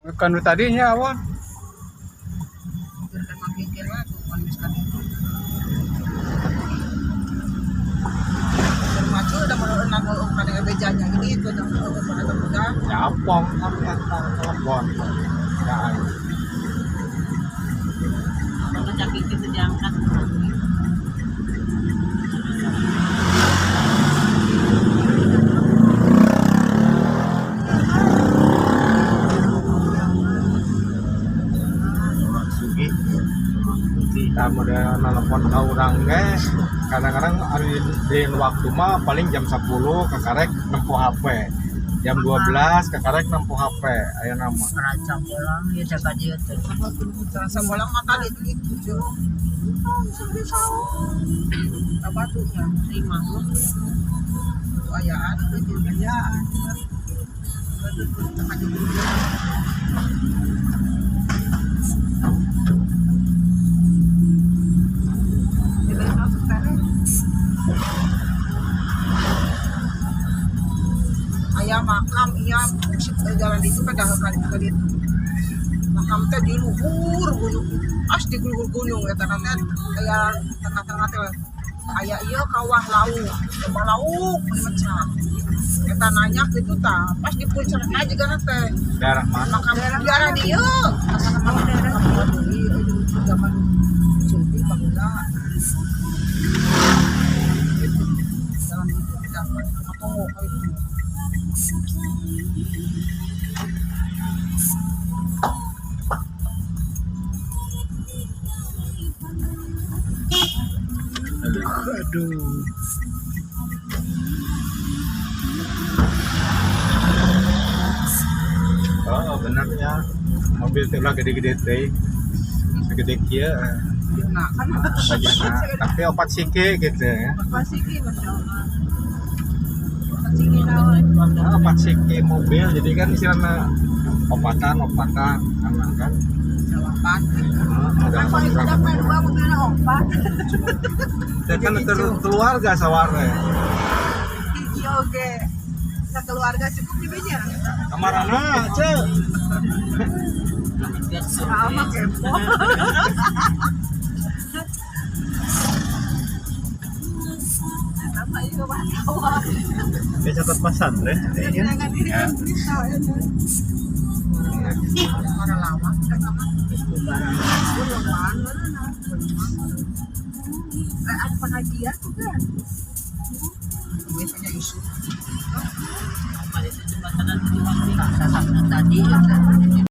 Kan tadinya awan. Maju udah menurun bejanya ini itu udah nyapong telepon. Ya. Kalau itu diangkat. Udah nelpon ke orang guys, kadang-kadang hari di waktu mah paling jam 10 kekarek nempuh HP, jam 12 kekarek nempuh HP, ayo nama. Rancang bolang ya jaga dia tuh. Rancang bolang makan itu gitu. Apa tuh ya? Lima tuh. Ayaan itu ayaan. Ayah makam iya jalan itu pada kali kali itu makam teh di luhur gunung as di luhur gunung ya tanah teh tengah-tengah teh aya ieu kawah lauk coba lauk mecah eta nanya kitu tah pas di puncak aja kan teh daerah mana makam daerah dieu daerah dieu zaman Sufi baheula itu jalan itu dapat atau itu. Aduh. Oh, benarnya mobil teh lah gede-gede teh. Segede kieu. Nah, kan tapi opat siki gitu ya. Opat siki masyaallah. Opat siki naon? Opat siki mobil jadi kan istilahnya opatan karena kan jawaban. Ada dua mobilnya opat. Kan keluarga saware. Hiji oge. Keluarga cukup di benya. Kamarana, ce. Sama kepo. Sama itu wartawan. Dia catat pasantren. Ya. Orang lama, ada pengajian bukan? Biasanya isu. Tadi.